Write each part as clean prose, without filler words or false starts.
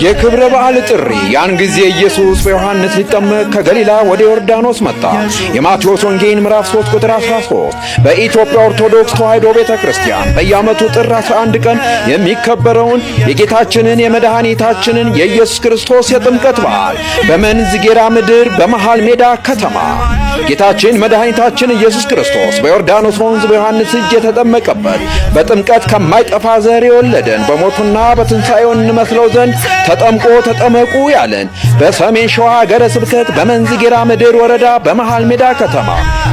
የክብረ በዓል ጥሪ። ያን ጊዜ ኢየሱስ በዮሐንስ ሊጠመቅ ከገሊላ ወደ ዮርዳኖስ መጣ። የማቴዎስ ወንጌል ምዕራፍ 3 ቁጥር 13። በኢትዮጵያ ኦርቶዶክስ ተዋሕዶ ቤተ ክርስቲያን በየዓመቱ ጥር 11 ቀን የሚከበረውን የጌታችንን የመድኃኒታችንን የኢየሱስ ክርስቶስ የጥምቀት በዓል በመንዝ ጌራ ምድር በመሃል ሜዳ ከተማ ጌታችን መድኃኒታችን ኢየሱስ ክርስቶስ በዮርዳኖስ ወንዝ በዮሐንስ እጅ የተጠመቀበት፣ በጥምቀት ከማይጠፋ ዘር የወለደን፣ በሞቱና በትንሣኤው እንመስለው ዘንድ ተጠምቆ ተጠመቁ ያለን፣ በሰሜን ሸዋ ሀገረ ስብከት በመንዝ ጌራ ምድር ወረዳ በመሃል ሜዳ ከተማ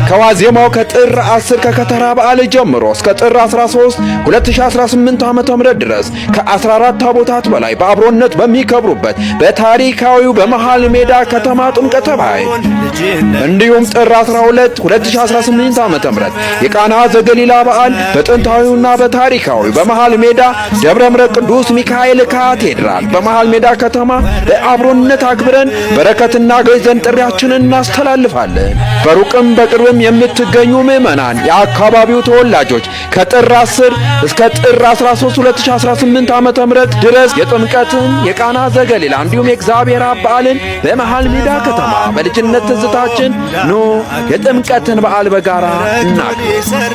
ከዋዜማው ከጥር 10 ከከተራ በዓል ጀምሮ እስከ ጥር 13 2018 ዓ.ም ድረስ ከ14 ታቦታት በላይ በአብሮነት በሚከብሩበት በታሪካዊው በመሃል ሜዳ ከተማ ጥምቀተ ባህር፣ እንዲሁም ጥር 12 2018 ዓ.ም የቃና ዘገሊላ በዓል በጥንታዊውና በታሪካዊው በመሃል ሜዳ ደብረ ምሕረት ቅዱስ ሚካኤል ካቴድራል በመሃል ሜዳ ከተማ በአብሮነት አክብረን በረከት እናገኝ ዘንድ ጥሪያችንን እናስተላልፋለን። በሩቅም በቅርብም የምትገኙ ምዕመናን፣ የአካባቢው ተወላጆች ከጥር 10 እስከ ጥር 13 2018 ዓ.ም ድረስ የጥምቀትን፣ የቃና ዘገሊላ እንዲሁም የእግዚአብሔር አብ በዓልን በመሃል ሜዳ ከተማ በልጅነት ትዝታችን ኑ የጥምቀትን በዓል በጋራ እናክብር።